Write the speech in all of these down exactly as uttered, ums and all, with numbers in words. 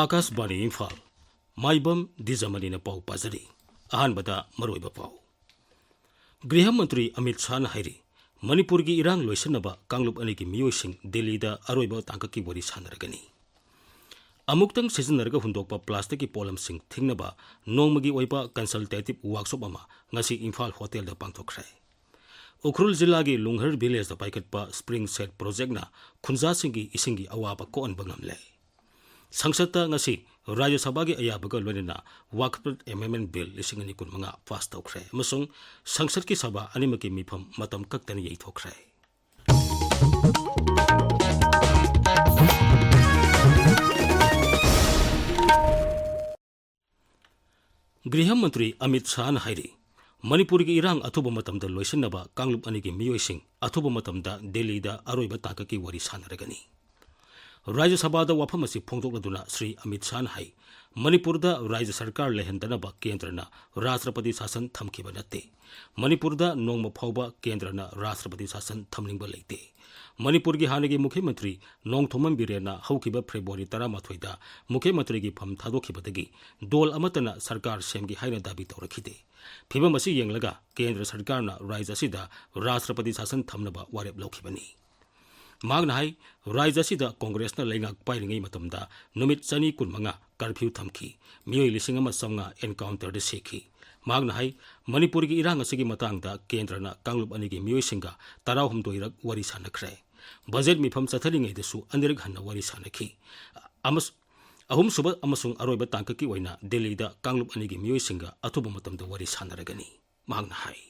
ꯑꯥꯀꯥꯁꯕꯥꯅꯤ ꯏꯝꯐꯥꯜ, ꯃꯥꯏꯕꯝ ꯗꯤꯖꯃꯅꯤꯅ ꯄꯥꯎ ꯄꯥꯖꯔꯤ꯫ ꯑꯍꯥꯟꯕꯗ ꯃꯔꯨꯑꯣꯏꯕ ꯄꯥꯎ꯫ ꯒ꯭ꯔꯤꯍ ꯃꯟꯇ꯭ꯔꯤ ꯑꯃꯤꯠ ꯁꯥꯍꯅ ꯍꯥꯏꯔꯤ, ꯃꯅꯤꯄꯨꯔꯒꯤ ꯏꯔꯥꯡ ꯂꯣꯏꯁꯤꯟꯅꯕ ꯀꯥꯡꯂꯨꯞ ꯑꯅꯤꯒꯤ ꯃꯤꯑꯣꯏꯁꯤꯡ ꯗꯤꯜꯂꯤꯗ ꯑꯔꯣꯏꯕ ꯇꯥꯡꯀꯛꯀꯤ ꯋꯥꯔꯤ ꯁꯥꯟꯅꯔꯒꯅꯤ꯫ ꯑꯃꯨꯛꯇꯪ ꯁꯤꯖꯤꯟꯅꯔꯒ ꯍꯨꯟꯗꯣꯛꯄ ꯄ꯭ꯂꯥꯁꯇꯤꯛꯀꯤ ꯄꯣꯠꯂꯝꯁꯤꯡ ꯊꯤꯡꯅꯕ ꯅꯣꯡꯃꯒꯤ ꯑꯣꯏꯕ consultative workshop ꯑꯃ ꯉꯁꯤ ꯏꯝꯐꯥꯜ ꯍꯣꯇꯦꯜꯗ ꯄꯥꯡꯊꯣꯛꯈ꯭ꯔꯦ꯫ ꯎꯈ꯭ꯔꯨꯜ ꯖꯤꯂꯥꯒꯤ ꯂꯨꯡꯍꯔ ꯚꯤꯂꯦꯖꯇ ꯄꯥꯏꯈꯠꯄ ꯁ꯭ꯄ꯭ꯔꯤꯡ ꯁꯦꯠ ꯄ꯭ꯔꯣꯖꯦꯛꯅ ꯈꯨꯟꯖꯥꯁꯤꯡꯒꯤ ꯏꯁꯤꯡꯒꯤ ꯑꯋꯥꯕ ꯀꯣꯛꯍꯟꯕ ꯉꯝꯂꯦ꯫ ꯁꯪꯁꯠꯇ ꯉꯁꯤ ꯔꯥꯖ꯭ꯌ ꯁꯚꯥꯒꯤ ꯑꯌꯥꯕꯒ ꯂꯣꯏꯅꯅ ꯋꯥꯈꯜ ꯑꯦꯃꯦꯟꯃꯦꯟ ꯕꯤꯜ ꯂꯤꯁꯤꯡ ꯑꯅꯤ ꯀꯨꯟꯃꯉꯥ ꯄꯥꯁ ꯇꯧꯈ꯭ꯔꯦ ꯑꯃꯁꯨꯡ ꯁꯪꯁꯠꯀꯤ ꯁꯚꯥ ꯑꯅꯤꯃꯛꯀꯤ ꯃꯤꯐꯝ ꯃꯇꯝ ꯀꯛꯇꯅ ꯌꯩꯊꯣꯛꯈ꯭ꯔꯦ꯫ ꯒ꯭ꯔꯤꯍ ꯃꯟꯇ꯭ꯔꯤ ꯑꯃꯤꯠ ꯁꯥꯍꯅ ꯍꯥꯏꯔꯤ, ꯃꯅꯤꯄꯨꯔꯒꯤ ꯏꯔꯥꯡ ꯑꯊꯨꯕ ꯃꯇꯝꯗ ꯂꯣꯏꯁꯤꯟꯅꯕ ꯀꯥꯡꯂꯨꯞ ꯑꯅꯤꯒꯤ ꯃꯤꯑꯣꯏꯁꯤꯡ ꯑꯊꯨꯕ ꯃꯇꯝꯗ ꯗꯤꯜꯂꯤꯗ ꯑꯔꯣꯏꯕ ꯇꯥꯡꯀꯛꯀꯤ ꯋꯥꯔꯤ ꯁꯥꯟꯅꯔꯒꯅꯤ꯫ ꯔꯥꯖ꯭ꯌ ꯁꯚꯥꯗ ꯋꯥꯐꯝ ꯑꯁꯤ ꯐꯣꯡꯗꯣꯛꯂꯗꯨꯅ ꯁ꯭ꯔꯤ ꯑꯃꯤꯠ ꯁꯥꯍꯅ ꯍꯥꯏ, ꯃꯅꯤꯄꯨꯔꯗ ꯔꯥꯖ꯭ꯌ ꯁꯔꯀꯥꯔ ꯂꯩꯍꯟꯗꯅꯕ ꯀꯦꯟꯗ꯭ꯔꯅ ꯔꯥꯁꯇ꯭ꯔꯄꯇꯤ ꯁꯥꯁꯟ ꯊꯝꯈꯤꯕ ꯅꯠꯇꯦ꯫ ꯃꯅꯤꯄꯨꯔꯗ ꯅꯣꯡꯃ ꯐꯥꯎꯕ ꯀꯦꯟꯗ꯭ꯔꯅ ꯔꯥꯁꯇ꯭ꯔꯄꯇꯤ ꯁꯥꯁꯟ ꯊꯝꯅꯤꯡꯕ ꯂꯩꯇꯦ꯫ ꯃꯅꯤꯄꯨꯔꯒꯤ ꯍꯥꯟꯅꯒꯤ ꯃꯨꯈ꯭ꯌ ꯃꯟꯇ꯭ꯔꯤ ꯅꯣꯡꯊꯣꯝꯕꯝ ꯕꯤꯔꯦꯟꯅ ꯍꯧꯈꯤꯕ ꯐꯦꯕ꯭ꯔꯨꯋꯥꯔꯤ ꯇꯔꯥꯃꯥꯊꯣꯏꯗ ꯃꯨꯈ꯭ꯌ ꯃꯟꯇ꯭ꯔꯤꯒꯤ ꯐꯝ ꯊꯥꯗꯣꯛꯈꯤꯕꯗꯒꯤ ꯗꯣꯜ ꯑꯃꯠꯇꯅ ꯁꯔꯀꯥꯔ ꯁꯦꯝꯒꯦ ꯍꯥꯏꯅ ꯗꯥꯕꯤ ꯇꯧꯔꯛꯈꯤꯗꯦ꯫ ꯐꯤꯚꯝ ꯑꯁꯤ ꯌꯦꯡꯂꯒ ꯀꯦꯟꯗ꯭ꯔ ꯁꯔꯀꯥꯔꯅ ꯔꯥꯖ꯭ꯌ ꯑꯁꯤꯗ ꯔꯥꯁꯇ꯭ꯔꯄꯇꯤ ꯁꯥꯁꯟ ꯊꯝꯅꯕ ꯋꯥꯔꯦꯞ ꯂꯧꯈꯤꯕꯅꯤ꯫ ꯃꯍꯥꯛꯅ ꯍꯥꯏ, ꯔꯥꯖ꯭ꯌ ꯑꯁꯤꯗ ꯀꯣꯡꯒ꯭ꯔꯦꯁꯅ ꯂꯩꯉꯥꯛ ꯄꯥꯏꯔꯤꯉꯩ ꯃꯇꯝꯗ ꯅꯨꯃꯤꯠ ꯆꯅꯤ ꯀꯨꯟꯃꯉꯥ ꯀꯔꯐ꯭ꯌꯨ ꯊꯝꯈꯤ, ꯃꯤꯑꯣꯏ ꯂꯤꯁꯤꯡ ꯑꯃ ꯆꯥꯝꯃꯉꯥ ꯑꯦꯟꯀꯥꯎꯟꯇꯔꯗ ꯁꯤꯈꯤ꯫ ꯃꯍꯥꯛꯅ ꯍꯥꯏ, ꯃꯅꯤꯄꯨꯔꯒꯤ ꯏꯔꯥꯡ ꯑꯁꯤꯒꯤ ꯃꯇꯥꯡꯗ ꯀꯦꯟꯗ꯭ꯔꯅ ꯀꯥꯡꯂꯨꯞ ꯑꯅꯤꯒꯤ ꯃꯤꯑꯣꯏꯁꯤꯡꯒ ꯇꯔꯥꯍꯨꯝꯗꯣꯏꯔꯛ ꯋꯥꯔꯤ ꯁꯥꯟꯅꯈ꯭ꯔꯦ꯫ ꯕꯖꯦꯠ ꯃꯤꯐꯝ ꯆꯠꯊꯔꯤꯉꯩꯗꯁꯨ ꯑꯅꯤꯔꯛ ꯍꯟꯅ ꯋꯥꯔꯤ ꯁꯥꯟꯅꯈꯤ꯫ ꯑꯃꯁ-, ꯑꯍꯨꯝꯁꯨꯕ ꯑꯃꯁꯨꯡ ꯑꯔꯣꯏꯕ ꯇꯥꯡꯀꯛꯀꯤ ꯑꯣꯏꯅ ꯗꯤꯜꯂꯤꯗ ꯀꯥꯡꯂꯨꯞ ꯑꯅꯤꯒꯤ ꯃꯤꯑꯣꯏꯁꯤꯡꯒ ꯑꯊꯨꯕ ꯃꯇꯝꯗ ꯋꯥꯔꯤ ꯁꯥꯟꯅꯔꯒꯅꯤ, ꯃꯍꯥꯛꯅ ꯍꯥꯏ꯫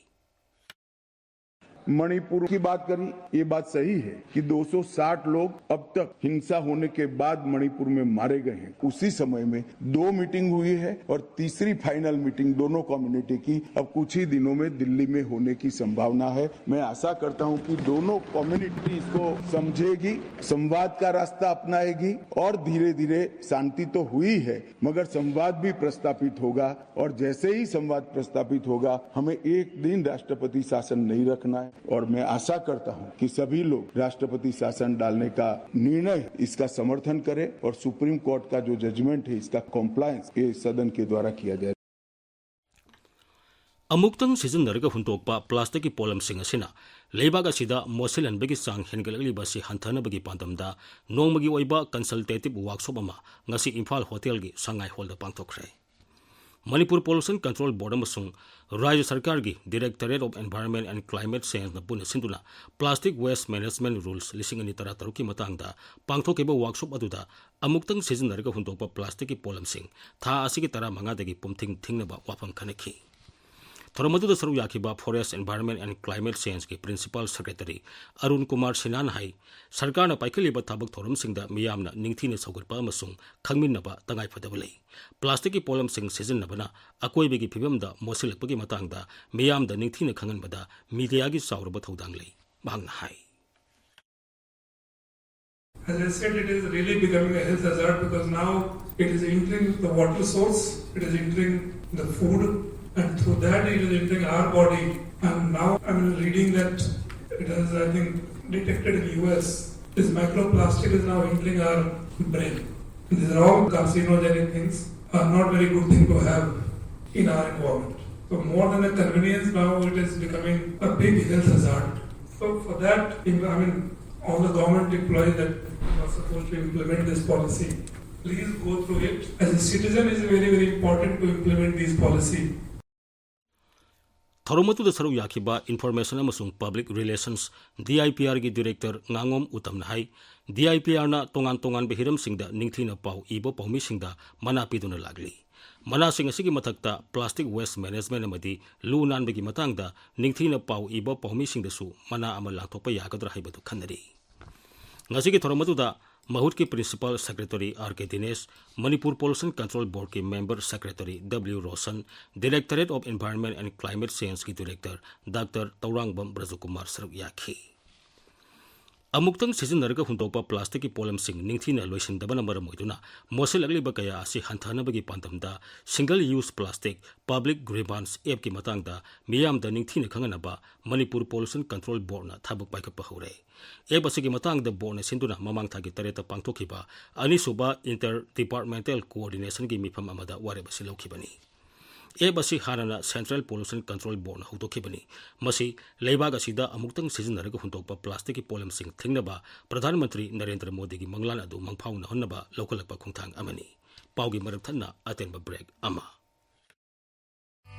मणिपुर की बात करी, ये बात सही है कि दो सौ साठ लोग अब तक हिंसा होने के बाद मणिपुर में मारे गए हैं। उसी समय में दो मीटिंग हुई है और तीसरी फाइनल मीटिंग दोनों कम्युनिटी की अब कुछ ही दिनों में दिल्ली में होने की संभावना है। मैं आशा करता हूं कि दोनों कम्युनिटी इसको समझेगी, संवाद का रास्ता अपनाएगी और धीरे धीरे शांति तो हुई है, मगर संवाद भी प्रस्थापित होगा और जैसे ही संवाद प्रस्थापित होगा, हमें एक दिन राष्ट्रपति शासन नहीं रखना है। और मैं आशा करता हूं कि सभी लोग राष्ट्रपति शासन डालने का निर्णय, इसका समर्थन करें और सुप्रीम कोर्ट का जो जजमेंट है, इसका कॉम्प्लायंस ये सदन के द्वारा किया जाए। ꯑꯃꯨꯛꯇꯪ ꯁꯤꯖꯤꯟꯅꯔꯒ ꯍꯨꯟꯗꯣꯛꯄ ꯄ꯭ꯂꯥꯁꯇꯤꯛꯀꯤ ꯄꯣꯠꯂꯝꯁꯤꯡ ꯑꯁꯤꯅ ꯂꯩꯕꯥꯛ ꯑꯁꯤꯗ ꯃꯣꯠꯁꯤꯜꯍꯟꯕꯒꯤ ꯆꯥꯡ ꯍꯦꯟꯒꯠꯂꯛꯂꯤꯕ ꯑꯁꯤ ꯍꯟꯊꯅꯕꯒꯤ ꯄꯥꯟꯗꯝꯗ ꯅꯣꯡꯃꯒꯤ ꯑꯣꯏꯕ ꯀꯟꯁꯜꯇꯦꯇꯤꯕ ꯋꯥꯔꯛꯁꯣꯞ ꯑꯃ ꯉꯁꯤ ꯏꯝꯐꯥꯜ ꯍꯣꯇꯦꯜꯒꯤ ꯁꯉꯥꯏ ꯍꯣꯜꯗ ꯄꯥꯡꯊꯣꯛꯈ꯭ꯔꯦ꯫ ꯃꯅꯤꯄꯨꯔ ꯄꯣꯂꯨꯁꯟ ꯀꯟꯇ꯭ꯔꯣꯜ ꯕꯣꯔꯗ ꯑꯃꯁꯨꯡ ꯔꯥꯖ꯭ꯌ ꯁꯔꯀꯥꯔꯒꯤ Directorate of Environment and Climate Changeꯅ ꯄꯨꯟꯅ ꯁꯤꯟꯗꯨꯅ Plastic Waste Management Rules ꯂꯤꯁꯤꯡ ꯑꯅꯤ ꯇꯔꯥ ꯇꯔꯨꯛꯀꯤ ꯃꯇꯥꯡꯗ ꯄꯥꯡꯊꯣꯛꯈꯤꯕ ꯋꯥꯔꯛꯁꯣꯞ ꯑꯗꯨꯗ ꯑꯃꯨꯛꯇꯪ ꯁꯤꯖꯤꯟꯅꯔꯒ ꯍꯨꯟꯗꯣꯛꯄ ꯄ꯭ꯂꯥꯁꯇꯤꯛꯀꯤ ꯄꯣꯠꯂꯝꯁꯤꯡ ꯊꯥ ꯑꯁꯤꯒꯤ ꯇꯔꯥꯃꯉꯥꯗꯒꯤ ꯄꯨꯝꯊꯤꯡ ꯊꯤꯡꯅꯕ ꯋꯥꯐꯝ ꯈꯟꯅꯈꯤ꯫ ꯊꯧꯔꯝ ꯑꯗꯨꯗ ꯁꯔꯨꯛ ꯌꯥꯈꯤꯕ Forest, Environment and Climate Changeꯀꯤ Principal Secretary Arun Kumar ꯁꯤꯟꯍꯥꯅ ꯍꯥꯏ, ꯁꯔꯀꯥꯔꯅ ꯄꯥꯏꯈꯠꯂꯤꯕ ꯊꯕꯛ ꯊꯧꯔꯝꯁꯤꯡꯗ ꯃꯤꯌꯥꯝꯅ ꯅꯤꯡꯊꯤꯅ ꯁꯧꯒꯠꯄ ꯑꯃꯁꯨꯡ ꯈꯪꯃꯤꯟꯅꯕ ꯇꯉꯥꯏꯐꯗꯕ ꯂꯩ꯫ ꯄ꯭ꯂꯥꯁꯇꯤꯛꯀꯤ ꯄꯣꯠꯂꯝꯁꯤꯡ ꯁꯤꯖꯤꯟꯅꯕꯅ ꯑꯀꯣꯏꯕꯒꯤ ꯐꯤꯕꯝꯗ ꯃꯣꯠꯁꯤꯜꯂꯛꯄꯒꯤ ꯃꯇꯥꯡꯗ ꯃꯤꯌꯥꯝꯗ ꯅꯤꯡꯊꯤꯅ ꯈꯪꯍꯟꯕꯗ ꯃꯤꯗꯤꯌꯥꯒꯤ ꯆꯥꯎꯔꯕ ꯊꯧꯗꯥꯡ ꯂꯩ, ꯃꯍꯥꯛꯅ ꯍꯥꯏ꯫ As I said, it is really becoming a health hazard because now it is entering the water source, it is entering the food, and through that it is entering our body. And now I'm reading that it has, I think, detected in U S. This microplastic is now entering our brain. These are all carcinogenic things, are not very good thing to have in our environment. So more than a convenience, now it is becoming a big health hazard. So for that, I mean, all the government employees that are supposed to implement this policy, please go through it. As a citizen, it is very, very important to implement this policy. ꯊꯧꯔꯝ ꯑꯗꯨꯗ ꯁꯔꯨꯛ ꯌꯥꯈꯤꯕ Information ꯑꯃꯁꯨꯡ Public Relations, DIPRꯒꯤ Director ꯉꯥꯉꯣꯝ ꯎꯇꯝꯅ ꯍꯥꯏ, DIPRꯅ ꯇꯣꯉꯥꯟ ꯇꯣꯉꯥꯟꯕ ꯍꯤꯔꯝꯁꯤꯡꯗ ꯅꯤꯡꯊꯤꯅ ꯄꯥꯎ ꯏꯕ ꯄꯥꯎꯃꯤꯁꯤꯡꯗ ꯃꯅꯥ ꯄꯤꯗꯨꯅ ꯂꯥꯛꯂꯤ꯫ ꯃꯅꯥꯁꯤꯡ ꯑꯁꯤꯒꯤ ꯃꯊꯛꯇ Plastic Waste Management ꯑꯃꯗꯤ ꯂꯨ ꯅꯥꯟꯕꯒꯤ ꯃꯇꯥꯡꯗ ꯅꯤꯡꯊꯤꯅ ꯄꯥꯎ ꯏꯕ ꯄꯥꯎꯃꯤꯁꯤꯡꯗꯁꯨ ꯃꯅꯥ ꯑꯃ ꯂꯥꯡꯊꯣꯛꯄ ꯌꯥꯒꯗ꯭ꯔꯥ ꯍꯥꯏꯕꯗꯨ ꯈꯟꯅꯔꯤ꯫ ꯉꯁꯤꯒꯤ ꯊꯧꯔꯝ ꯑꯗꯨꯗ ꯃꯍꯨꯠꯀꯤ Principal Secretary R K Dinesh, Manipur Pollution Control Boardꯀꯤ Member Secretary W Roshan, Directorate of Environment and Climate Changeꯀꯤ Director Doctor Tourangbam ꯕ꯭ꯔꯖꯀꯨꯃꯥꯔ ꯁꯔꯨꯛ ꯌꯥꯈꯤ꯫ ꯑꯃꯨꯛꯇꯪ ꯁꯤꯖꯤꯟꯅꯔꯒ ꯍꯨꯟꯗꯣꯛꯄ ꯄ꯭ꯂꯥꯁꯇꯤꯛꯀꯤ ꯄꯣꯠꯂꯝꯁꯤꯡ ꯅꯤꯡꯊꯤꯅ ꯂꯣꯏꯁꯤꯟꯗꯕꯅ ꯃꯔꯝ ꯑꯣꯏꯗꯨꯅ ꯃꯣꯠꯁꯤꯜꯂꯛꯂꯤꯕ ꯀꯌꯥ ꯑꯁꯤ ꯍꯟꯊꯍꯟꯅꯕꯒꯤ ꯄꯥꯟꯗꯝꯗ Single Use Plastic Public Grievance Appꯀꯤ ꯃꯇꯥꯡꯗ ꯃꯤꯌꯥꯝꯗ ꯅꯤꯡꯊꯤꯅ ꯈꯪꯍꯟꯅꯕ ꯃꯅꯤꯄꯨꯔ Pollution Control Boardꯅ ꯊꯕꯛ ꯄꯥꯏꯈꯠꯄ ꯍꯧꯔꯦ꯫ App ꯑꯁꯤꯒꯤ ꯃꯇꯥꯡꯗ ꯕꯣꯔꯗꯅ ꯁꯤꯟꯗꯨꯅ ꯃꯃꯥꯡ ꯊꯥꯒꯤ ꯇꯔꯦꯠꯇ ꯄꯥꯡꯊꯣꯛꯈꯤꯕ ꯑꯅꯤꯁꯨꯕ Inter Departmental Coordinationꯒꯤ ꯃꯤꯐꯝ ꯑꯃꯗ ꯋꯥꯔꯦꯞ ꯑꯁꯤ ꯂꯧꯈꯤꯕꯅꯤ꯫ App ꯑꯁꯤ ꯍꯥꯟꯅꯅ Central Pollution Control Boardꯅ ꯍꯧꯗꯣꯛꯈꯤꯕꯅꯤ꯫ ꯃꯁꯤ ꯂꯩꯕꯥꯛ ꯑꯁꯤꯗ ꯑꯃꯨꯛꯇꯪ ꯁꯤꯖꯤꯟꯅꯔꯒ ꯍꯨꯟꯗꯣꯛꯄ ꯄ꯭ꯂꯥꯁꯇꯤꯛꯀꯤ ꯄꯣꯠꯂꯝꯁꯤꯡ ꯊꯤꯡꯅꯕ ꯄ꯭ꯔꯙꯥꯟ ꯃꯟꯇ꯭ꯔꯤ ꯅꯔꯦꯟꯗ꯭ꯔ ꯃꯣꯗꯤꯒꯤ ꯃꯪꯂꯥꯟ ꯑꯗꯨ ꯃꯪꯐꯥꯎꯅꯍꯟꯅꯕ ꯂꯧꯈꯠꯂꯛꯄ ꯈꯣꯡꯊꯥꯡ ꯑꯃꯅꯤ꯫ ꯄꯥꯎꯒꯤ ꯃꯔꯛ ꯊꯠꯅ ꯑꯇꯦꯟꯕ break ꯑꯃ꯫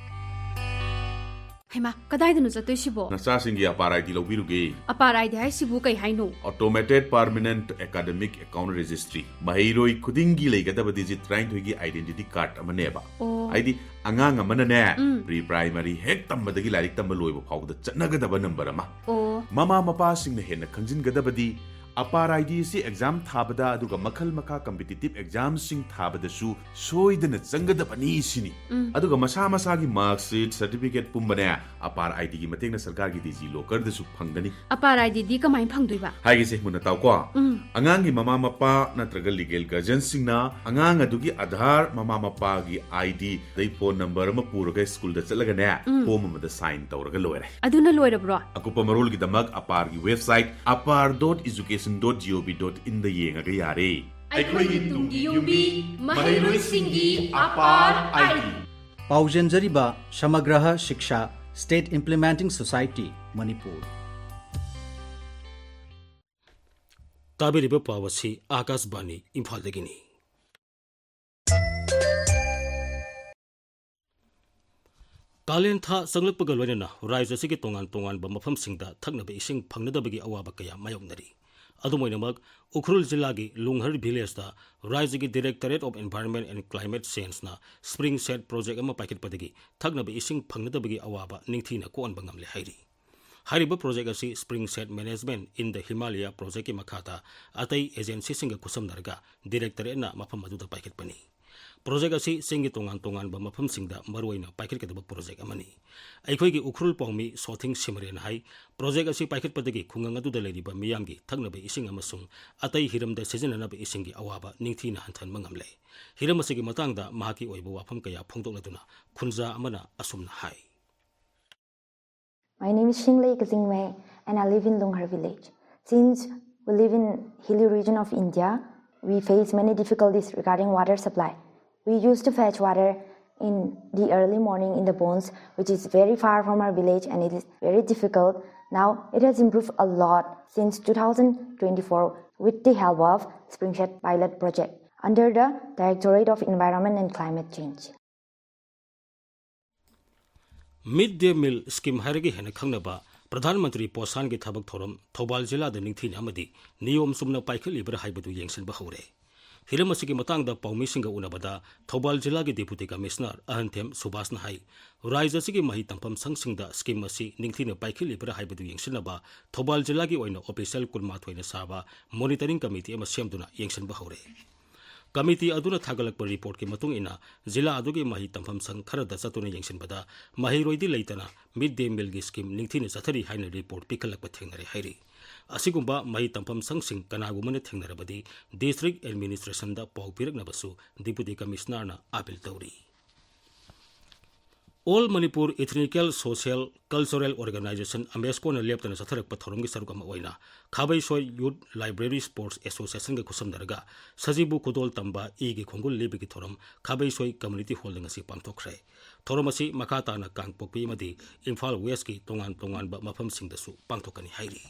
ꯍꯩꯃꯥ, ꯀꯗꯥꯏꯗꯅꯣ ꯆꯠꯇꯣꯏꯁꯤꯕꯣ? ꯅꯆꯥꯁꯤꯡꯒꯤ ꯑꯄꯥꯔ ID ꯂꯧꯕꯤꯔꯨꯒꯦ꯫ ꯑꯄꯥꯔ ID ꯍꯥꯏꯁꯤꯕꯨ ꯀꯩ ꯍꯥꯏꯅꯣ? Automated Permanent Academic Account Registry꯫ ꯃꯍꯩꯔꯣꯏ ꯈꯨꯗꯤꯡꯒꯤ ꯂꯩꯒꯗꯕ digit ꯇꯔꯥꯅꯤꯊꯣꯏꯒꯤ identity card ꯑꯃꯅꯦꯕ꯫ ꯑꯣ꯫ ꯍꯥꯏꯗꯤ, ꯑꯉꯥꯡ ꯑꯃꯅꯅꯦ, ꯎꯝ꯫ Pre primary ꯍꯦꯛ ꯇꯝꯕꯗꯒꯤ ꯂꯥꯏꯔꯤꯛ ꯇꯝꯕ ꯂꯣꯏꯕ ꯐꯥꯎꯕꯗ ꯆꯠꯅꯒꯗꯕ number ꯑꯃ꯫ ꯑꯣ꯫ ꯃꯃꯥ ꯃꯄꯥꯁꯤꯡꯅ ꯍꯦꯟꯅ ꯈꯪꯖꯤꯟꯒꯗꯕꯗꯤ, ꯑꯄꯥꯔ ID ꯑꯁꯤ exam ꯊꯥꯕꯗ, ꯑꯗꯨꯒ ꯃꯈꯜ ꯃꯈꯥ competitive examꯁꯤꯡ ꯊꯥꯕꯗꯁꯨ ꯁꯣꯏꯗꯅ ꯆꯪꯒꯗꯕꯅꯤ ꯁꯤꯅꯤ꯫ ꯎꯝ꯫ ꯑꯗꯨꯒ ꯃꯁꯥ ꯃꯁꯥꯒꯤ mark sheet, certificate ꯄꯨꯝꯕꯅꯦ, ꯑꯄꯥꯔ IDꯒꯤ ꯃꯇꯦꯡꯅ ꯁꯔꯀꯥꯔꯒꯤ DigiLockerꯗꯁꯨ ꯐꯪꯒꯅꯤ꯫ ꯑꯄꯥꯔ IDꯗꯤ ꯀꯃꯥꯏꯅ ꯐꯪꯗꯣꯏꯕ? ꯍꯥꯏꯒꯦꯁꯦ, ꯃꯨꯟꯅ ꯇꯥꯎꯀꯣ꯫ ꯎꯝ꯫ ꯑꯉꯥꯡꯒꯤ ꯃꯃꯥ ꯃꯄꯥ ꯅꯠꯇ꯭ꯔꯒ legal guardianꯁꯤꯡꯅ ꯑꯉꯥꯡ ꯑꯗꯨꯒꯤ ꯑꯙꯥꯔ, ꯃꯃꯥ ꯃꯄꯥꯒꯤ ID, ꯑꯗꯩ phone number ꯑꯃ ꯄꯨꯔꯒ ꯁ꯭ꯀꯨꯜꯗ ꯆꯠꯂꯒꯅꯦ, ꯎꯝ꯫ Form ꯑꯃꯗ sign ꯇꯧꯔꯒ ꯂꯣꯏꯔꯦ꯫ ꯑꯗꯨꯅ ꯂꯣꯏꯔꯕ꯭ꯔꯣ? ꯑꯀꯨꯞꯄ ꯃꯔꯣꯜꯒꯤꯗꯃꯛ ꯑꯄꯥꯔꯒꯤ website apar dot education dot gov dot inꯗ ꯌꯦꯡꯉꯒ ꯌꯥꯔꯦ꯫ ꯑꯩꯈꯣꯏꯒꯤ ꯇꯨꯡꯒꯤ ꯌꯨꯝꯕꯤ, ꯃꯍꯩꯔꯣꯏꯁꯤꯡꯒꯤ ꯑꯄꯥꯔ ID꯫ ꯄꯥꯎꯖꯦꯟꯖꯔꯤꯕ ꯁꯃꯒ꯭ꯔꯍ ꯁꯤꯛꯁꯥ State Implementing Society, ꯃꯅꯤꯄꯨꯔ꯫ ꯇꯥꯕꯤꯔꯤꯕ ꯄꯥꯎ ꯑꯁꯤ ꯑꯥꯀꯥꯁꯕꯥꯅꯤ ꯏꯝꯐꯥꯜꯗꯒꯤꯅꯤ꯫ ꯀꯥꯂꯦꯟ ꯊꯥ ꯆꯪꯂꯛꯄꯒ ꯂꯣꯏꯅꯅ ꯔꯥꯖ꯭ꯌ ꯑꯁꯤꯒꯤ ꯇꯣꯉꯥꯟ ꯇꯣꯉꯥꯟꯕ ꯃꯐꯝꯁꯤꯡꯗ ꯊꯛꯅꯕ ꯏꯁꯤꯡ ꯐꯪꯅꯗꯕꯒꯤ ꯑꯋꯥꯕ ꯀꯌꯥ ꯃꯥꯌꯣꯛꯅꯔꯤ꯫ ꯑꯗꯨꯝ ꯑꯣꯏꯅꯃꯛ, ꯎꯈ꯭ꯔꯨꯜ ꯖꯤꯂꯥꯒꯤ ꯂꯨꯡꯍꯔ villageꯇ ꯔꯥꯖ꯭ꯌꯒꯤ Directorate of Environment and Climate Changeꯅ spring shed project ꯑꯃ ꯄꯥꯏꯈꯠꯄꯗꯒꯤ ꯊꯛꯅꯕ ꯏꯁꯤꯡ ꯐꯪꯅꯗꯕꯒꯤ ꯑꯋꯥꯕ ꯅꯤꯡꯊꯤꯅ ꯀꯣꯛꯍꯟꯕ ꯉꯝꯂꯦ ꯍꯥꯏꯔꯤ꯫ ꯍꯥꯏꯔꯤꯕ project ꯑꯁꯤ Spring Shed Management in the Himalaya projectꯀꯤ ꯃꯈꯥꯗ ꯑꯇꯩ agencyꯁꯤꯡꯒ ꯈꯨꯠꯁꯝꯅꯔꯒ Directorateꯅ ꯃꯐꯝ ꯑꯗꯨꯗ ꯄꯥꯏꯈꯠꯄꯅꯤ꯫ ꯄ꯭ꯔꯣꯖꯦꯛ ꯑꯁꯤ ꯆꯤꯡꯒꯤ ꯇꯣꯉꯥꯟ ꯇꯣꯉꯥꯟꯕ ꯃꯐꯝꯁꯤꯡꯗ ꯃꯔꯨꯑꯣꯏꯅ ꯄꯥꯏꯈꯠꯀꯗꯕ ꯄ꯭ꯔꯣꯖꯦꯛ ꯑꯃꯅꯤ꯫ ꯑꯩꯈꯣꯏꯒꯤ ꯎꯈ꯭ꯔꯨꯜ ꯄꯥꯎꯃꯤ ꯁꯣꯊꯤꯡ ꯁꯤꯃꯔꯦꯟ ꯍꯥꯏ, ꯄ꯭ꯔꯣꯖꯦꯛ ꯑꯁꯤ ꯄꯥꯏꯈꯠꯄꯗꯒꯤ ꯈꯨꯡꯒꯪ ꯑꯗꯨꯗ ꯂꯩꯔꯤꯕ ꯃꯤꯌꯥꯝꯒꯤ ꯊꯛꯅꯕ ꯏꯁꯤꯡ ꯑꯃꯁꯨꯡ ꯑꯇꯩ ꯍꯤꯔꯝꯗ ꯁꯤꯖꯤꯟꯅꯅꯕ ꯏꯁꯤꯡꯒꯤ ꯑꯋꯥꯕ ꯅꯤꯡꯊꯤꯅ ꯍꯟꯊꯍꯟꯕ ꯉꯝꯂꯦ꯫ ꯍꯤꯔꯝ ꯑꯁꯤꯒꯤ ꯃꯇꯥꯡꯗ ꯃꯍꯥꯛꯀꯤ ꯑꯣꯏꯕ ꯋꯥꯐꯝ ꯀꯌꯥ ꯐꯣꯡꯗꯣꯛꯂꯗꯨꯅ ꯈꯨꯟꯖꯥ ꯑꯃꯅ ꯑꯁꯨꯝꯅ ꯍꯥꯏ꯫ My name is Shinglei Kazingmei, and I live in Lunghar village. Since we live in hilly region of India, we face many difficulties regarding water supply. We used to fetch water in the early morning in the ponds, which is very far from our village and it is very difficult. Now it has improved a lot since two thousand twenty-four with the help of Springshed Pilot Project under the Directorate of Environment and Climate Change. Mid Day Meal Scheme ꯍꯥꯏꯔꯒ ꯍꯦꯟꯅ ꯈꯪꯅꯕ ꯄ꯭ꯔꯙꯥꯟ ꯃꯟꯇ꯭ꯔꯤ ꯄꯣꯁꯥꯟꯒꯤ ꯊꯕꯛ ꯊꯧꯔꯝ ꯊꯧꯕꯥꯜ ꯖꯤꯂꯥꯗ ꯅꯤꯡꯊꯤꯅ ꯑꯃꯗꯤ ꯅꯤꯌꯣꯝ ꯆꯨꯝꯅ ꯄꯥꯏꯈꯠꯂꯤꯕ꯭ꯔꯥ ꯍꯥꯏꯕꯗꯨ ꯌꯦꯡꯁꯤꯟꯕ ꯍꯧꯔꯦ꯫ ꯍꯤꯔꯝ ꯑꯁꯤꯒꯤ ꯃꯇꯥꯡꯗ ꯄꯥꯎꯃꯤꯁꯤꯡꯒ ꯎꯅꯕꯗ ꯊꯧꯕꯥꯜ ꯖꯤꯂꯥꯒꯤ ꯗꯤꯄꯨꯇꯤ ꯀꯃꯤꯁꯅꯔ ꯑꯍꯟꯊꯦꯝ ꯁꯨꯕꯥꯁꯅ ꯍꯥꯏ, ꯔꯥꯏꯖ ꯑꯁꯤꯒꯤ ꯃꯍꯩ ꯇꯝꯐꯝ ꯁꯪꯁꯤꯡꯗ ꯁ꯭ꯀꯤꯝ ꯑꯁꯤ ꯅꯤꯡꯊꯤꯅ ꯄꯥꯏꯈꯠꯂꯤꯕ꯭ꯔꯥ ꯍꯥꯏꯕꯗꯨ ꯌꯦꯡꯁꯤꯟꯅꯕ ꯊꯧꯕꯥꯜ ꯖꯤꯂꯥꯒꯤ ꯑꯣꯏꯅ ꯑꯣꯐꯤꯁꯤꯌꯦꯜ ꯀꯨꯟꯃꯥꯊꯣꯏꯅ ꯁꯥꯕ ꯃꯣꯅꯤꯇꯔꯤꯡ ꯀꯃꯤꯇꯤ ꯑꯃ ꯁꯦꯝꯗꯨꯅ ꯌꯦꯡꯁꯤꯟꯕ ꯍꯧꯔꯦ꯫ ꯀꯃꯤꯇꯤ ꯑꯗꯨꯅ ꯊꯥꯒꯠꯂꯛꯄ ꯔꯤꯄꯣꯔꯠꯀꯤ ꯃꯇꯨꯡ ꯏꯟꯅ, ꯖꯤꯂꯥ ꯑꯗꯨꯒꯤ ꯃꯍꯩ ꯇꯝꯐꯝ ꯁꯪ ꯈꯔꯗ ꯆꯠꯇꯨꯅ ꯌꯦꯡꯁꯤꯟꯕꯗ ꯃꯍꯩꯔꯣꯏꯗꯤ ꯂꯩꯇꯅ ꯃꯤꯗ ꯗꯦ ꯃꯤꯜꯒꯤ ꯁ꯭ꯀꯤꯝ ꯅꯤꯡꯊꯤꯅ ꯆꯠꯊꯔꯤ ꯍꯥꯏꯅ ꯔꯤꯄꯣꯔꯠ ꯄꯤꯈꯠꯂꯛꯄ ꯊꯦꯡꯅꯔꯦ ꯍꯥꯏꯔꯤ꯫ ꯑꯁꯤꯒꯨꯝꯕ ꯃꯍꯩ ꯇꯝꯐꯝ ꯁꯪꯁꯤꯡ ꯀꯅꯥꯒꯨꯝꯕꯅ ꯊꯦꯡꯅꯔꯕꯗꯤ ꯗꯤꯁꯇ꯭ꯔꯤꯛ ꯑꯦꯗꯃꯤꯅꯤꯁꯇ꯭ꯔꯦꯁꯟꯗ ꯄꯥꯎ ꯄꯤꯔꯛꯅꯕꯁꯨ ꯗꯤꯄꯨꯇꯤ ꯀꯃꯤꯁꯅꯔꯅ ꯑꯥꯄꯤꯜ ꯇꯧꯔꯤ꯫ All Manipur Ethnical Social Cultural Organization, ꯑꯃꯦꯁꯀꯣꯅ ꯂꯦꯞꯇꯅ ꯆꯠꯊꯔꯛꯄ ꯊꯧꯔꯝꯒꯤ ꯁꯔꯨꯛ ꯑꯃ ꯑꯣꯏꯅ ꯈꯥꯕꯩꯁꯣꯏ ꯌꯨꯠ ꯂꯥꯏꯕ꯭ꯔꯦꯔꯤ ꯁ꯭ꯄꯣꯔꯠꯁ ꯑꯦꯁꯣꯁꯤꯌꯦꯁꯟꯒ ꯈꯨꯠꯁꯝꯅꯔꯒ ꯁꯖꯤꯕꯨ ꯈꯨꯗꯣꯜ ꯇꯝꯕ ꯏꯒꯤ ꯈꯣꯡꯒꯨꯜ ꯂꯤꯕꯒꯤ ꯊꯧꯔꯝ ꯈꯥꯕꯩꯁꯣꯏ ꯀꯝꯃ꯭ꯌꯨꯅꯤꯇꯤ ꯍꯣꯜꯗ ꯉꯁꯤ ꯄꯥꯡꯊꯣꯛꯈ꯭ꯔꯦ꯫ ꯊꯧꯔꯝ ꯑꯁꯤ ꯃꯈꯥ ꯇꯥꯅ ꯀꯥꯡꯄꯣꯛꯄꯤ ꯑꯃꯗꯤ ꯏꯝꯐꯥꯜ ꯋꯦꯁꯀꯤ ꯇꯣꯉꯥꯟ ꯇꯣꯉꯥꯟꯕ ꯃꯐꯝꯁꯤꯡꯗꯁꯨ ꯄꯥꯡꯊꯣꯛꯀꯅꯤ ꯍꯥꯏꯔꯤ꯫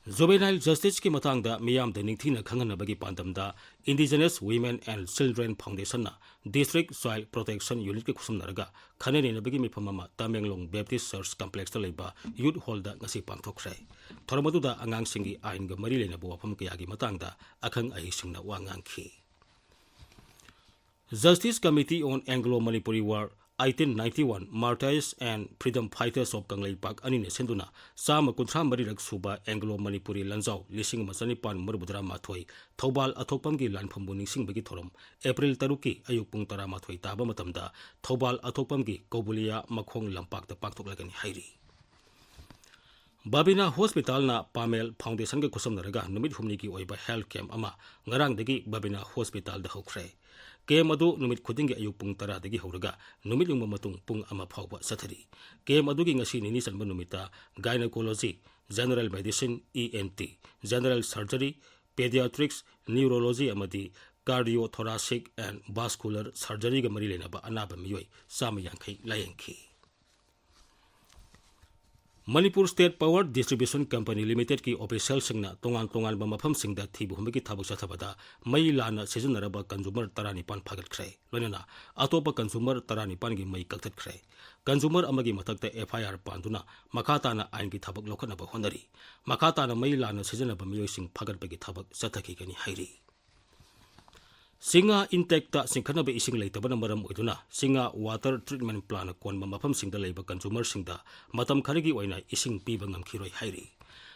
ꯖꯨꯕꯦꯅꯥꯏꯜ ꯖꯁꯇꯤꯁꯀꯤ ꯃꯇꯥꯡꯗ ꯃꯤꯌꯥꯝꯗ ꯅꯤꯡꯊꯤꯅ ꯈꯪꯍꯟꯅꯕꯒꯤ ꯄꯥꯟꯗꯝꯗ Indigenous Women and Children Foundationꯅ District Child Protection Unitꯀ ꯈꯨꯠꯁꯝꯅꯔꯒ ꯈꯟꯅ ꯅꯩꯅꯕꯒꯤ ꯃꯤꯐꯝ ꯑꯃ ꯇꯃꯦꯡꯂꯣꯡ ꯕꯦꯞꯇꯤꯁ ꯆꯔꯆ ꯀꯝꯄ꯭ꯂꯦꯛꯁꯇ ꯂꯩꯕ ꯌꯨꯠ ꯍꯣꯜꯗ ꯉꯁꯤ ꯄꯥꯡꯊꯣꯛꯈ꯭ꯔꯦ꯫ ꯊꯧꯔꯝ ꯑꯗꯨꯗ ꯑꯉꯥꯡꯁꯤꯡꯒꯤ ꯑꯥꯏꯟꯒ ꯃꯔꯤ ꯂꯩꯅꯕ ꯋꯥꯐꯝ ꯀꯌꯥꯒꯤ ꯃꯇꯥꯡꯗ ꯑꯈꯪ ꯑꯍꯩꯁꯤꯡꯅ ꯋꯥ ꯉꯥꯡꯈꯤ꯫ Justice Committee on Anglo-Manipuri War, eighteen ninety-one Martyrs and Freedom Fighters of Kangleipak ꯑꯅꯤꯅ ꯁꯤꯟꯗꯨꯅ ꯆꯥꯝꯃ ꯀꯨꯟꯊ꯭ꯔꯥ ꯃꯔꯤꯔꯛ ꯁꯨꯕ ꯑꯦꯡꯒ꯭ꯂꯣ ꯃꯅꯤꯄꯨꯔꯤ ꯂꯥꯟꯖꯥꯎ ꯂꯤꯁꯤꯡ ꯑꯃ ꯆꯅꯤꯄꯥꯟ ꯃꯔꯤꯐꯨ ꯇꯔꯥꯃꯥꯊꯣꯏ ꯊꯧꯕꯥꯜ ꯑꯊꯣꯛꯄꯝꯒꯤ ꯂꯥꯟꯐꯝꯕꯨ ꯅꯤꯡꯁꯤꯡꯕꯒꯤ ꯊꯧꯔꯝ ꯑꯦꯄ꯭ꯔꯤꯜ ꯇꯔꯨꯛꯀꯤ ꯑꯌꯨꯛ ꯄꯨꯡ ꯇꯔꯥꯃꯥꯊꯣꯏ ꯇꯥꯕ ꯃꯇꯝꯗ ꯊꯧꯕꯥꯜ ꯑꯊꯣꯛꯄꯝꯒꯤ ꯀꯧꯕꯨꯂꯤꯌꯥ ꯃꯈꯣꯡ ꯂꯝꯄꯥꯛꯇ ꯄꯥꯡꯊꯣꯛꯂꯒꯅꯤ ꯍꯥꯏꯔꯤ꯫ ꯕꯕꯤꯅꯥ ꯍꯣꯁꯄꯤꯇꯥꯜꯅ ꯄꯥꯃꯦꯜ ꯐꯥꯎꯟꯗꯦꯁꯟꯒ ꯈꯨꯠꯁꯝꯅꯔꯒ ꯅꯨꯃꯤꯠ ꯍꯨꯝꯅꯤꯒꯤ ꯑꯣꯏꯕ ꯍꯦꯜꯊ ꯀꯦꯝꯞ ꯑꯃ ꯉꯔꯥꯡꯗꯒꯤ ꯕꯕꯤꯅꯥ ꯍꯣꯁꯄꯤꯇꯥꯜꯗ ꯍꯧꯈ꯭ꯔꯦ꯫ ꯀꯦꯝꯞ ꯑꯗꯨ ꯅꯨꯃꯤꯠ ꯈꯨꯗꯤꯡꯒꯤ ꯑꯌꯨꯛ ꯄꯨꯡ ꯇꯔꯥꯗꯒꯤ ꯍꯧꯔꯒ ꯅꯨꯃꯤꯠ ꯌꯨꯡꯕ ꯃꯇꯨꯡ ꯄꯨꯡ ꯑꯃ ꯐꯥꯎꯕ ꯆꯠꯊꯔꯤ꯫ ꯀꯦꯝꯞ ꯑꯗꯨꯒꯤ ꯉꯁꯤ ꯅꯤꯅꯤ ꯆꯟꯕ ꯅꯨꯃꯤꯠꯇ gynaecology, general medicine, E N T, general surgery, paediatrics, neurology ꯑꯃꯗꯤ ꯀꯥꯔꯗꯤꯑꯣ ꯊꯣꯔꯥꯁꯤꯛ ꯑꯦꯟ ꯚꯥꯁꯀꯨꯂꯔ ꯁꯔꯖꯔꯤꯒ ꯃꯔꯤ ꯂꯩꯅꯕ ꯑꯅꯥꯕ ꯃꯤꯑꯣꯏ ꯆꯥꯝꯃ ꯌꯥꯡꯈꯩ ꯂꯥꯌꯦꯡꯈꯤ꯫ Manipur state power distribution company ꯂꯤꯃꯤꯇꯦꯗꯀꯤ ꯑꯣꯐꯤꯁꯤꯌꯦꯜꯁꯤꯡꯅ ꯇꯣꯉꯥꯟ ꯇꯣꯉꯥꯟꯕ ꯃꯐꯝꯁꯤꯡꯗ ꯊꯤꯕ ꯍꯨꯝꯕꯒꯤ ꯊꯕꯛ ꯆꯠꯊꯕꯗ ꯃꯩ ꯂꯥꯟꯅ ꯁꯤꯖꯤꯟꯅꯔꯕ ꯀꯟꯖꯨꯃꯔ ꯇꯔꯥꯅꯤꯄꯥꯟ ꯐꯥꯒꯠꯈ꯭ꯔꯦ꯫ ꯂꯣꯏꯅꯅ ꯑꯇꯣꯞꯄ ꯀꯟꯖꯨꯃꯔ ꯇꯔꯥꯅꯤꯄꯥꯟꯒꯤ ꯃꯩ ꯀꯛꯊꯠꯈ꯭ꯔꯦ꯫ ꯀꯟꯖꯨꯃꯔ ꯑꯃꯒꯤ ꯃꯊꯛꯇ ꯑꯦꯐ ꯑꯥꯏ ꯑꯥꯔ ꯄꯥꯟꯗꯨꯅ ꯃꯈꯥ ꯇꯥꯅ ꯑꯥꯏꯟꯒꯤ ꯊꯕꯛ ꯂꯧꯈꯠꯅꯕ ꯍꯣꯠꯅꯔꯤ꯫ ꯃꯈꯥ ꯇꯥꯅ ꯃꯩ ꯂꯥꯟꯅ ꯁꯤꯖꯤꯟꯅꯕ ꯃꯤꯑꯣꯏꯁꯤꯡ ꯐꯥꯒꯠꯄꯒꯤ ꯊꯕꯛ ꯆꯠꯊꯈꯤꯒꯅꯤ ꯍꯥꯏꯔꯤ꯫ ꯆꯤꯡꯉꯥ ꯏꯟꯇꯦꯛꯇ ꯆꯤꯡꯈꯠꯅꯕ ꯏꯁꯤꯡ ꯂꯩꯇꯕꯅ ꯃꯔꯝ ꯑꯣꯏꯗꯨꯅ ꯆꯤꯡꯉꯥ ꯋꯥꯇꯔ ꯇ꯭ꯔꯤꯠꯃꯦꯟ ꯄ꯭ꯂꯥꯟꯅ ꯀꯣꯟꯕ ꯃꯐꯝꯁꯤꯡꯗ ꯂꯩꯕ ꯀꯟꯖꯨꯃꯔꯁꯤꯡꯗ ꯃꯇꯝ ꯈꯔꯒꯤ ꯑꯣꯏꯅ ꯏꯁꯤꯡ ꯄꯤꯕ ꯉꯝꯈꯤꯔꯣꯏ ꯍꯥꯏꯔꯤ꯫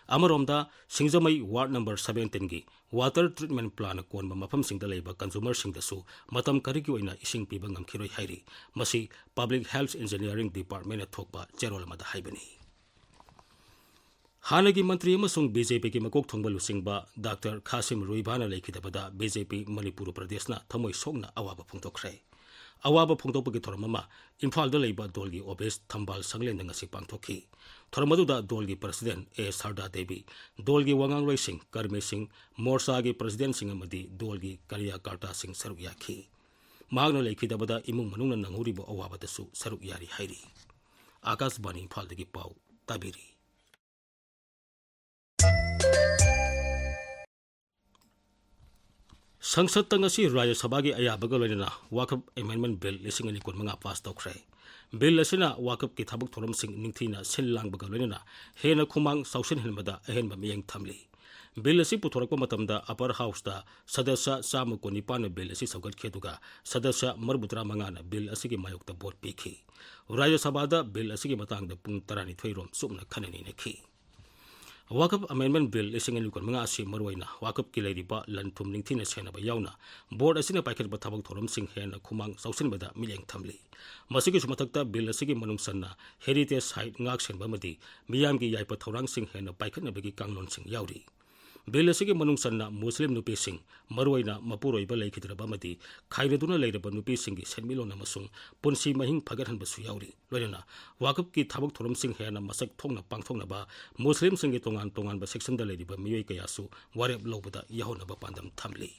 ꯑꯃꯔꯣꯝꯗ, ꯁꯤꯡꯖꯃꯩ ꯋꯥꯔꯗ ꯅꯝꯕꯔ ꯁꯕꯦꯟꯇꯤꯟꯒꯤ ꯋꯥꯇꯔ ꯇ꯭ꯔꯤꯠꯃꯦꯟ ꯄ꯭ꯂꯥꯟꯅ ꯀꯣꯟꯕ ꯃꯐꯝꯁꯤꯡꯗ ꯂꯩꯕ ꯀꯟꯖꯨꯃꯔꯁꯤꯡꯗꯁꯨ ꯃꯇꯝ ꯈꯔꯒꯤ ꯑꯣꯏꯅ ꯏꯁꯤꯡ ꯄꯤꯕ ꯉꯝꯈꯤꯔꯣꯏ ꯍꯥꯏꯔꯤ꯫ ꯃꯁꯤ ꯄꯕ꯭ꯂꯤꯛ ꯍꯦꯜꯊ ꯏꯟꯖꯤꯅꯤꯌꯥꯔꯤꯡ ꯗꯤꯄꯥꯔꯠꯃꯦꯟꯅ ꯊꯣꯛꯄ ꯆꯦꯔꯣꯜ ꯑꯃꯗ ꯍꯥꯏꯕꯅꯤ꯫ ꯍꯥꯟꯅꯒꯤ ꯃꯟꯇ꯭ꯔꯤ ꯑꯃꯁꯨꯡ ꯕꯤ ꯖꯦ ꯄꯤꯒꯤ ꯃꯀꯣꯛ ꯊꯣꯡꯕ ꯂꯨꯆꯤꯡꯕ ꯗꯥꯛꯇꯔ ꯈꯥꯁꯤꯝ ꯔꯨꯏꯕꯥꯅ ꯂꯩꯈꯤꯗꯕꯗ ꯕꯤ ꯖꯦ ꯄꯤ ꯃꯅꯤꯄꯨꯔ ꯄ꯭ꯔꯗꯦꯁꯅ ꯊꯃꯣꯏ ꯁꯣꯛꯅ ꯑꯋꯥꯕ ꯐꯣꯡꯗꯣꯛꯈ꯭ꯔꯦ꯫ ꯑꯋꯥꯕ ꯐꯣꯡꯗꯣꯛꯄꯒꯤ ꯊꯧꯔꯝ ꯑꯃ ꯏꯝꯐꯥꯜꯗ ꯂꯩꯕ ꯗꯣꯜꯒꯤ ꯑꯣꯐꯤꯁ ꯊꯝꯕꯥꯜ ꯁꯪꯂꯦꯟꯗ ꯉꯁꯤ ꯄꯥꯡꯊꯣꯛꯈꯤ꯫ ꯊꯧꯔꯝ ꯑꯗꯨꯗ ꯗꯣꯜꯒꯤ ꯄ꯭ꯔꯁꯤꯗꯦꯟ ꯑꯦ ꯁꯔꯗꯥ ꯗꯦꯕꯤ, ꯗꯣꯜꯒꯤ ꯋꯥꯉꯥꯡꯂꯣꯏꯁꯤꯡ, ꯀꯔꯃꯤꯁꯤꯡ, ꯃꯣꯔꯆꯥꯒꯤ ꯄ꯭ꯔꯁꯤꯗꯦꯟꯁꯤꯡ ꯑꯃꯗꯤ ꯗꯣꯜꯒꯤ ꯀꯥꯔꯌꯀꯔꯇꯥꯁꯤꯡ ꯁꯔꯨꯛ ꯌꯥꯈꯤ꯫ ꯃꯍꯥꯛꯅ ꯂꯩꯈꯤꯗꯕꯗ ꯏꯃꯨꯡ ꯃꯅꯨꯡꯅ ꯅꯪꯍꯧꯔꯤꯕ ꯑꯋꯥꯕꯗꯁꯨ ꯁꯔꯨꯛ ꯌꯥꯔꯤ ꯍꯥꯏꯔꯤ꯫ ꯑꯥꯀꯥꯁꯕꯥꯅꯤ ꯏꯝꯐꯥꯜꯗꯒꯤ ꯄꯥꯎ ꯇꯥꯕꯤꯔꯤ꯫ ꯁꯪꯁꯠꯇ ꯉꯁꯤ ꯔꯥꯖ꯭ꯌ ꯁꯚꯥꯒꯤ ꯑꯌꯥꯕꯒ ꯂꯣꯏꯅꯅ ꯋꯥꯀꯐ ꯑꯦꯃꯦꯟꯗꯃꯦꯟ ꯕꯤꯜ ꯂꯤꯁꯤꯡ ꯑꯅꯤ ꯀꯨꯟꯃꯉꯥ ꯄꯥꯁ ꯇꯧꯈ꯭ꯔꯦ꯫ ꯕꯤꯜ ꯑꯁꯤꯅ ꯋꯥꯀꯐꯀꯤ ꯊꯕꯛ ꯊꯧꯔꯝꯁꯤꯡ ꯅꯤꯡꯊꯤꯅ ꯁꯤꯜ ꯂꯥꯡꯕꯒ ꯂꯣꯏꯅꯅ ꯍꯦꯟꯅ ꯈꯨꯃꯥꯡ ꯆꯥꯎꯁꯤꯟꯍꯟꯕꯗ ꯑꯍꯦꯟꯕ ꯃꯤꯠꯌꯦꯡ ꯊꯝꯂꯤ꯫ ꯕꯤꯜ ꯑꯁꯤ ꯄꯨꯊꯣꯔꯛꯄ ꯃꯇꯝꯗ ꯑꯄꯔ ꯍꯥꯎꯁꯇ ꯁꯗꯁ꯭ꯌ ꯆꯥꯝꯃ ꯀꯨꯟꯅꯤꯄꯥꯟꯅ ꯕꯤꯜ ꯑꯁꯤ ꯁꯧꯒꯠꯈꯤ, ꯑꯗꯨꯒ ꯁꯗꯁ꯭ꯌ ꯃꯔꯤꯐꯨꯇꯔꯥ ꯃꯉꯥꯅ ꯕꯤꯜ ꯑꯁꯤꯒꯤ ꯃꯥꯌꯣꯛꯇ ꯚꯣꯠ ꯄꯤꯈꯤ꯫ ꯔꯥꯖ꯭ꯌ ꯁꯚꯥꯗ ꯕꯤꯜ ꯑꯁꯤꯒꯤ ꯃꯇꯥꯡꯗ ꯄꯨꯡ ꯇꯔꯥꯅꯤꯊꯣꯏ ꯔꯣꯝ ꯆꯨꯞꯅ ꯈꯟꯅ ꯅꯩꯅꯈꯤ꯫ ꯋꯥꯀꯐ ꯑꯃꯦꯟꯗꯃꯦꯟ ꯕꯤꯜ ꯂꯤꯁꯤꯡ ꯑꯅꯤ ꯀꯨꯟꯃꯉꯥ ꯑꯁꯤ ꯃꯔꯨꯑꯣꯏꯅ ꯋꯥꯀꯐꯀꯤ ꯂꯩꯔꯤꯕ ꯂꯟ ꯊꯨꯝ ꯅꯤꯡꯊꯤꯅ ꯁꯦꯟꯅꯕ ꯌꯥꯎꯅ ꯕꯣꯔꯗ ꯑꯁꯤꯅ ꯄꯥꯏꯈꯠꯄ ꯊꯕꯛ ꯊꯧꯔꯝꯁꯤꯡ ꯍꯦꯟꯅ ꯈꯨꯃꯥꯡ ꯆꯥꯎꯁꯤꯟꯕꯗ ꯃꯤꯠꯌꯦꯡ ꯊꯝꯂꯤ꯫ ꯃꯁꯤꯒꯤꯁꯨ ꯃꯊꯛꯇ ꯕꯤꯜ ꯑꯁꯤꯒꯤ ꯃꯅꯨꯡ ꯆꯟꯅ ꯍꯦꯔꯤꯇꯦꯖ ꯁꯥꯏꯠ ꯉꯥꯛ ꯁꯦꯟꯕ ꯑꯃꯗꯤ ꯃꯤꯌꯥꯝꯒꯤ ꯌꯥꯏꯐ ꯊꯧꯔꯥꯡꯁꯤꯡ ꯍꯦꯟꯅ ꯄꯥꯏꯈꯠꯅꯕꯒꯤ ꯀꯥꯡꯂꯣꯟꯁꯤꯡ ꯌꯥꯎꯔꯤ꯫ ꯕꯤꯜ ꯑꯁꯤꯒꯤ ꯃꯅꯨꯡ ꯆꯟꯅ ꯃꯨꯁꯂꯤꯝ ꯅꯨꯄꯤꯁꯤꯡ, ꯃꯔꯨꯑꯣꯏꯅ ꯃꯄꯨꯔꯣꯏꯕ ꯂꯩꯈꯤꯗ꯭ꯔꯕ ꯑꯃꯗꯤ ꯈꯥꯏꯅꯗꯨꯅ ꯂꯩꯔꯕ ꯅꯨꯄꯤꯁꯤꯡꯒꯤ ꯁꯦꯟꯃꯤꯠꯂꯣꯟ ꯑꯃꯁꯨꯡ ꯄꯨꯟꯁꯤ ꯃꯍꯤꯡ ꯐꯒꯠꯍꯟꯕꯁꯨ ꯌꯥꯎꯔꯤ꯫ ꯂꯣꯏꯅꯅ ꯋꯥꯀꯐꯀꯤ ꯊꯕꯛ ꯊꯧꯔꯝꯁꯤꯡ ꯍꯦꯟꯅ ꯃꯁꯛ ꯊꯣꯛꯅ ꯄꯥꯡꯊꯣꯛꯅꯕ ꯃꯨꯁꯂꯤꯝꯁꯤꯡꯒꯤ ꯇꯣꯉꯥꯟ ꯇꯣꯉꯥꯟꯕ ꯁꯦꯛꯁꯟꯗ ꯂꯩꯔꯤꯕ ꯃꯤꯑꯣꯏ ꯀꯌꯥꯁꯨ ꯋꯥꯔꯦꯞ ꯂꯧꯕꯗ ꯌꯥꯎꯍꯟꯅꯕ ꯄꯥꯟꯗꯝ ꯊꯝꯂꯤ꯫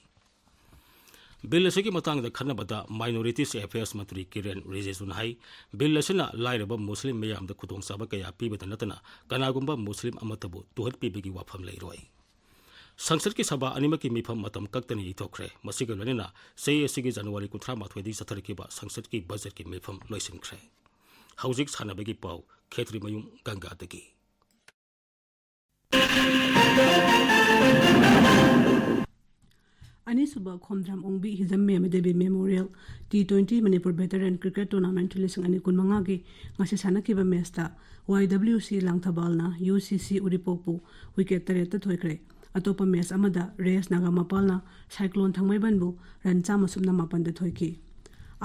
ꯕꯤꯜ ꯑꯁꯤꯒꯤ ꯃꯇꯥꯡꯗ ꯈꯟꯅꯕꯗ ꯃꯥꯏꯅꯣꯔꯤꯇꯤꯁ ꯑꯦꯐꯤꯌꯔꯁ ꯃꯟꯇ꯭ꯔꯤ ꯀꯤꯔꯦꯟ ꯔꯤꯖꯤꯖꯨꯅ ꯍꯥꯏ, ꯕꯤꯜ ꯑꯁꯤꯅ ꯂꯥꯏꯔꯕ ꯃꯨꯁꯂꯤꯝ ꯃꯤꯌꯥꯝꯗ ꯈꯨꯗꯣꯡꯆꯥꯕ ꯀꯌꯥ ꯄꯤꯕꯗ ꯅꯠꯇꯅ ꯀꯅꯥꯒꯨꯝꯕ ꯃꯨꯁꯂꯤꯝ ꯑꯃꯠꯇꯕꯨ ꯇꯨꯍꯠꯄꯤꯕꯒꯤ ꯋꯥꯐꯝ ꯂꯩꯔꯣꯏ꯫ ꯁꯪꯁꯠꯀꯤ ꯁꯚꯥ ꯑꯅꯤꯃꯛꯀꯤ ꯃꯤꯐꯝ ꯃꯇꯝ ꯀꯛꯇꯅ ꯌꯩꯊꯣꯛꯈ꯭ꯔꯦ꯫ ꯃꯁꯤꯒ ꯂꯣꯏꯅꯅ ꯆꯍꯤ ꯑꯁꯤꯒꯤ ꯖꯅꯋꯥꯔꯤ ꯀꯨꯟꯊ꯭ꯔꯥ ꯃꯥꯊꯣꯏꯗꯒꯤ ꯆꯠꯊꯔꯛꯈꯤꯕ ꯁꯪꯁꯠꯀꯤ ꯕꯖꯦꯠꯀꯤ ꯃꯤꯐꯝ ꯂꯣꯏꯁꯤꯟꯈ꯭ꯔꯦ꯫ ꯍꯧꯖꯤꯛ ꯁꯥꯟꯅꯕꯒꯤ ꯄꯥꯎ, ꯈꯦꯇ꯭ꯔꯤꯃꯌꯨꯝ ꯒꯪꯒꯥꯗꯒꯤ꯫ ꯑꯅꯤꯁꯨꯕ ꯈꯣꯝꯗ꯭ꯔꯝ Ongbi Hijam Mem Devi memorial T twenty Manipur veteran cricket tournament ꯂꯤꯁꯤꯡ ꯑꯅꯤ ꯀꯨꯟꯃꯉꯥꯒꯤ ꯉꯁꯤ ꯁꯥꯟꯅꯈꯤꯕ ꯃꯦꯆꯇ ꯋꯥꯏ ꯗꯕ꯭ꯂꯤꯎ ꯁꯤ ꯂꯥꯡꯊꯕꯥꯜꯅ ꯌꯨ ꯁꯤ ꯁꯤ ꯎꯔꯤꯄꯣꯛꯄꯨ ꯋꯤꯀꯦꯠ ꯇꯔꯦꯠꯇ ꯊꯣꯏꯈ꯭ꯔꯦ꯫ ꯑꯇꯣꯞꯄ ꯃꯦꯆ ꯑꯃꯗ ꯔꯦꯁ ꯅꯥꯒꯥꯃꯄꯥꯜꯅ ꯁꯥꯏꯀ꯭ꯂꯣꯟ ꯊꯥꯡꯃꯩꯕꯟꯕꯨ ꯔꯟ ꯆꯥꯝꯃ ꯁꯨꯞꯅ ꯃꯥꯄꯟꯗ ꯊꯣꯏꯈꯤ꯫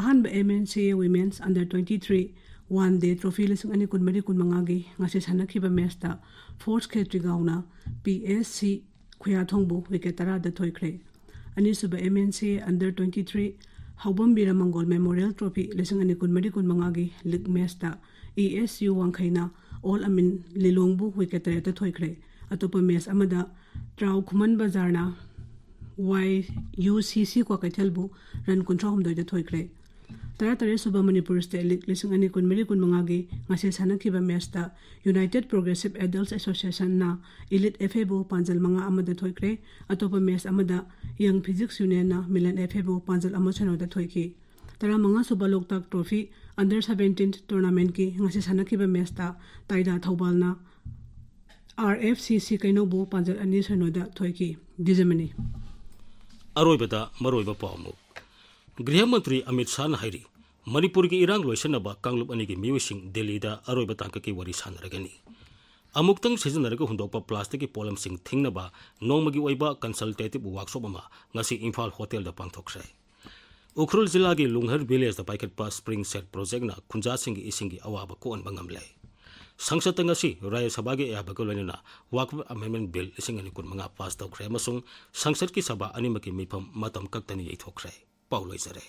ꯑꯍꯥꯟꯕ M N C A women's under twenty three one day trophy ꯂꯤꯁꯤꯡ ꯑꯅꯤ ꯀꯨꯟꯃꯔꯤ ꯀꯨꯟꯃꯉꯥꯒꯤ ꯉꯁꯤ ꯁꯥꯟꯅꯈꯤꯕ ꯃꯦꯆꯇ force ꯈꯦꯇ꯭ꯔꯤꯒꯥꯎꯅ P S C ꯈꯨꯌꯥꯊꯣꯡꯕꯨ wicket ꯇꯔꯥꯗ ꯊꯣꯏꯈ꯭ꯔꯦ꯫ ꯑꯅꯤꯁꯨꯕ M N C A under twenty three Haobam Biramangol memorial trophy ꯂꯤꯁꯤꯡ ꯑꯅꯤ ꯀꯨꯟꯃꯔꯤ ꯀꯨꯟꯃꯉꯥꯒꯤ ꯂꯤꯒ ꯃꯦꯆꯇ ꯏ ꯑꯦꯁ ꯌꯨ ꯋꯥꯡꯈꯩꯅ ꯑꯣꯜ ꯑꯃꯤꯟ ꯂꯤꯂꯣꯡꯕꯨ ꯋꯤꯀꯦꯠ ꯇꯔꯦꯠꯇ ꯊꯣꯏꯈ꯭ꯔꯦ꯫ ꯑꯇꯣꯞꯄ ꯃꯦꯆ ꯑꯃꯗ ꯇ꯭ꯔꯥꯎ ꯈꯨꯃꯟ ꯕꯖꯥꯔꯅ ꯋꯥꯏ ꯌꯨ ꯁꯤ ꯁꯤ ꯀ꯭ꯋꯥꯀꯩꯊꯦꯜꯕꯨ ꯔꯟ ꯀꯨꯟꯊ꯭ꯔꯥ ꯍꯨꯝꯗꯣꯏꯗ ꯊꯣꯏꯈ꯭ꯔꯦ꯫ ꯇꯔꯥꯇꯔꯦꯠ ꯁꯨꯕ ꯃꯅꯤꯄꯨꯔ ꯁ꯭ꯇꯦꯠ ꯂꯤꯒ ꯂꯤꯁꯤꯡ ꯑꯅꯤ ꯀꯨꯟꯃꯔꯤ ꯀꯨꯟꯃꯉꯥꯒꯤ ꯉꯁꯤ ꯁꯥꯟꯅꯈꯤꯕ ꯃꯦꯆꯇ ꯌꯨꯅꯥꯏꯇꯦꯠ ꯄ꯭ꯔꯣꯒ꯭ꯔꯦꯁꯤꯞ ꯑꯦꯗꯜꯠꯁ ꯑꯦꯁꯣꯁꯤꯌꯦꯁꯟꯅ ꯏꯂꯤꯠ ꯑꯦꯐ ꯑꯦꯕꯨ ꯄꯥꯟꯖꯜ ꯃꯉꯥ ꯑꯃꯗ ꯊꯣꯏꯈ꯭ꯔꯦ꯫ ꯑꯇꯣꯞꯄ ꯃꯦꯆ ꯑꯃꯗ ꯌꯪ ꯐꯤꯖꯤꯛꯁ ꯌꯨꯅꯤꯌꯟꯅ ꯃꯤꯂꯟ ꯑꯦꯐ ꯑꯦꯕꯨ ꯄꯥꯟꯖꯜ ꯑꯃ ꯁꯤꯅꯣꯗ ꯊꯣꯏꯈꯤ꯫ ꯇꯔꯥꯃꯉꯥ ꯁꯨꯕ ꯂꯣꯛꯇꯥꯛ ꯇ꯭ꯔꯣꯐꯤ ꯑꯟꯗꯔ ꯁꯕꯦꯟꯇꯤꯟ ꯇꯣꯔꯅꯥꯃꯦꯟꯠꯀꯤ ꯉꯁꯤ ꯁꯥꯟꯅꯈꯤꯕ ꯃꯦꯆꯇ ꯇꯥꯏꯗꯥ ꯊꯧꯕꯥꯜꯅ ꯑꯥꯔ ꯑꯦꯐ ꯁꯤ ꯁꯤ ꯀꯩꯅꯧꯕꯨ ꯄꯥꯟꯖꯜ ꯑꯅꯤ ꯁꯤꯅꯣꯗ ꯊꯣꯏꯈꯤ꯫ ꯗꯤꯖꯃꯅꯤ꯫ ꯑꯔꯣꯏꯕꯗ ꯃꯔꯨꯑꯣꯏꯕ ꯄꯥꯎ ꯑꯃꯨꯛ꯫ ꯒ꯭ꯔꯤꯍ ꯃꯟꯇ꯭ꯔꯤ ꯑꯃꯤꯠ ꯁꯥꯍꯅ ꯍꯥꯏꯔꯤ, ꯃꯅꯤꯄꯨꯔꯒꯤ ꯏꯔꯥꯡ ꯂꯣꯏꯁꯤꯟꯅꯕ ꯀꯥꯡꯂꯨꯞ ꯑꯅꯤꯒꯤ ꯃꯤꯑꯣꯏꯁꯤꯡ ꯗꯤꯜꯂꯤꯗ ꯑꯔꯣꯏꯕ ꯇꯥꯡꯀꯛꯀꯤ ꯋꯥꯔꯤ ꯁꯥꯟꯅꯔꯒꯅꯤ꯫ ꯑꯃꯨꯛꯇꯪ ꯁꯤꯖꯤꯟꯅꯔꯒ ꯍꯨꯟꯗꯣꯛꯄ ꯄ꯭ꯂꯥꯁꯇꯤꯛꯀꯤ ꯄꯣꯠꯂꯝꯁꯤꯡ ꯊꯤꯡꯅꯕ ꯅꯣꯡꯃꯒꯤ ꯑꯣꯏꯕ consultative workshop ꯑꯃ ꯉꯁꯤ ꯏꯝꯐꯥꯜ ꯍꯣꯇꯦꯜꯗ ꯄꯥꯡꯊꯣꯛꯈ꯭ꯔꯦ꯫ ꯎꯈ꯭ꯔꯨꯜ ꯖꯤꯂꯥꯒꯤ ꯂꯨꯡꯍꯔ ꯚꯤꯂꯦꯖꯇ ꯄꯥꯏꯈꯠꯄ ꯁ꯭ꯄ꯭ꯔꯤꯡ ꯁꯦꯠ ꯄ꯭ꯔꯣꯖꯦꯛꯅ ꯈꯨꯟꯖꯥꯁꯤꯡꯒꯤ ꯏꯁꯤꯡꯒꯤ ꯑꯋꯥꯕ ꯀꯣꯛꯍꯟꯕ ꯉꯝꯂꯦ꯫ ꯁꯪꯁꯠꯇ ꯉꯁꯤ ꯔꯥꯖ꯭ꯌ ꯁꯚꯥꯒꯤ ꯑꯌꯥꯕꯒ ꯂꯣꯏꯅꯅ ꯋꯥꯀꯐ ꯑꯦꯃꯦꯟꯗꯃꯦꯟꯠ ꯕꯤꯜ ꯂꯤꯁꯤꯡ ꯑꯅꯤ ꯀꯨꯟꯃꯉꯥ ꯄꯥꯁ ꯇꯧꯈ꯭ꯔꯦ ꯑꯃꯁꯨꯡ ꯁꯪꯁꯠꯀꯤ ꯁꯚꯥ ꯑꯅꯤꯃꯛꯀꯤ ꯃꯤꯐꯝ ꯃꯇꯝ ꯀꯛꯇꯅ ꯌꯩꯊꯣꯛꯈ꯭ꯔꯦ꯫ ꯄꯥꯎ ꯂꯣꯏꯖꯔꯦ꯫